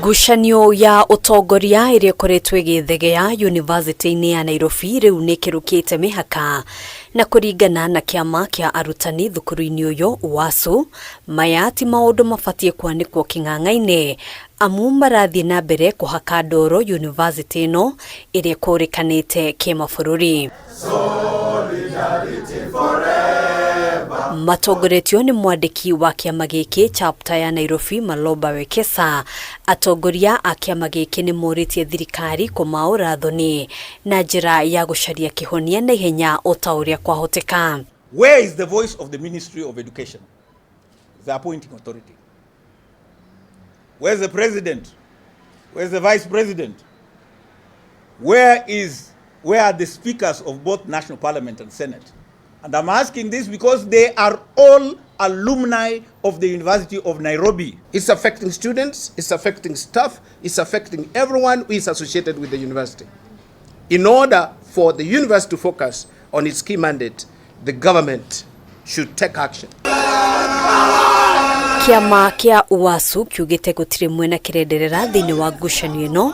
Ngucanio ya ũtongoria ĩrĩa ĩkoretwo ĩgĩthegea yunivasĩtĩ-inĩ ya Nairobi rĩu nĩ ĩkĩrũkĩte mĩhaka na kũringana na kĩama kĩa arutani thukuru-inĩ ũyũ UASU, maya ti maũndũ mabatiĩ kwanĩkwo kĩng'ang'a-inĩ amu marathiĩ na mbere kũhaka ndoro yunivasĩtĩ ĩno ĩrĩa ĩkũrĩkanĩte kĩmabũrũri. Matongoretio nĩ mwandĩki wa kĩama gĩkĩ chapter ya Nairobi Maloba Wekesa, atongoria a kĩama gĩkĩ nĩ morĩtie thirikari kũmaũra thoni na njĩra ya gũcaria kĩhonia na ihenya o ta ũrĩa kwahoteka. Where is the voice of the Ministry of Education, the appointing authority? Where's the president? Where's the vice president? Where are the speakers of both National Parliament and Senate? And I'm asking this because they are all alumni of the University of Nairobi. It's affecting students, it's affecting staff, it's affecting everyone who is associated with the university. In order for the university to focus on its key mandate, the government should take action. Kĩama kĩa UASU kiugĩte gũtirĩ mwena kĩrenderera thĩinĩ wa ngucanio ĩno.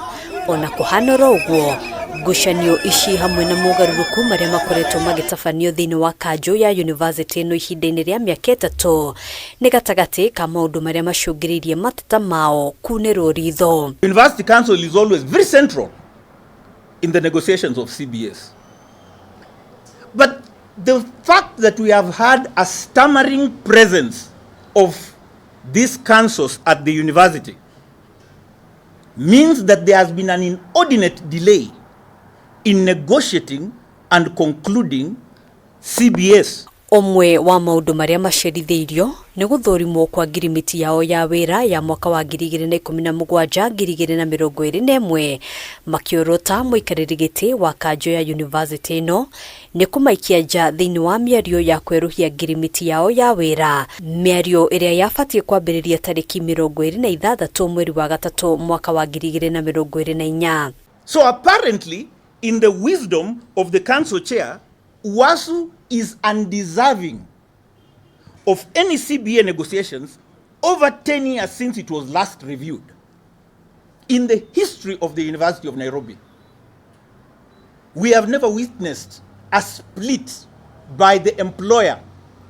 Ona kũhana oro ũguo, ngucanio ici hamwe na mogarũrũku marĩa makoretwo magĩtabanio thĩinĩ wa kanjũ ya yunivasĩtĩ ĩno ihinda-inĩ rĩa mĩaka 3 nĩ gatagatĩ ka maũndũ marĩa macũngĩrĩirie mateta mao kunĩrwo ritho. University Council is always very central in the negotiations of CBS. But the fact that we have had a stammering presence of these councils at the university means that there has been an inordinate delay in negotiating and concluding CBS. Ũmwe wa maũndũ marĩa macerithĩirio nĩ gũthũrimwo kwa ngirimiti yao ya wĩra ya mwaka wa 2017 2021, makĩorota mũikarĩri gĩtĩ wa kanjũ ya yunivasĩtĩ ĩno nĩ kũmaikia nja thĩinĩ wa mĩario ya kwerũhia ngirimiti yao ya wĩra, mĩario ĩrĩa yabatiĩ kwambĩrĩria tarĩki 26 mweri wa gatatũ mwaka wa 2024. So apparently, in the wisdom of the council chair, UASU is undeserving of any CBA negotiations over 10 years since it was last reviewed. In the history of the University of Nairobi, we have never witnessed a split by the employer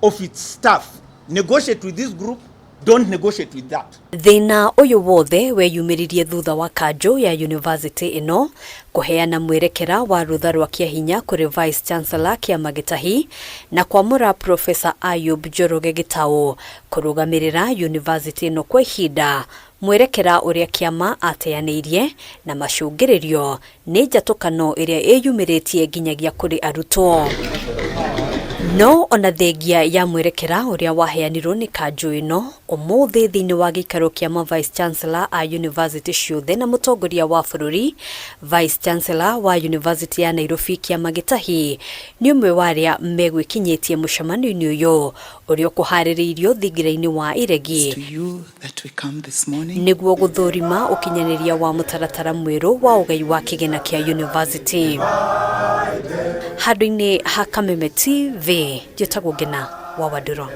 of its staff. Negotiate with this group, don't negotiate with that. Thĩna ũyũ wothe weyumĩririe thutha wa kanjũ ya yunivasĩtĩ ĩno kũheana mwerekera wa rũtha rwa kĩahinya kũrĩ Vice Chancellor Kĩama Gĩtahi na kwamũra Professor Ayub Njoroge Gĩtaũ kũrũgamĩrĩra yunivasĩtĩ ĩno kwa ihinda, mwerekera ũrĩa kĩama ateanĩirie na macũngĩrĩrio nĩ njatũkano ĩrĩa ĩyumĩrĩtie nginyagia kũrĩ arutwo. No ona thengia ya mwerekera ũrĩa waheanirwo nĩ kanjũ ĩno, ũmũthĩ thĩinĩ wa gĩikaro kĩa ma Vice Chancellor a yunivasĩtĩ ciothe na mũtongoria wa bũrũri, Vice Chancellor wa Yunivasĩtĩ ya Nairobi Kĩama Gĩtahi nĩ ũmwe wa arĩa megwĩkinyĩtie mũcemanio-inĩ ũyũ ũrĩa ũkũharĩrĩirio thingira-inĩ wa Iregi nĩguo gũthũrima ũkinyanĩria wa mũtaratara mwerũ wa ũgai wa kĩgĩna kĩa yunivasĩtĩ. Handũ-inĩ ha Kameme TV, njĩtagwo Ngina wa Wandũrũ.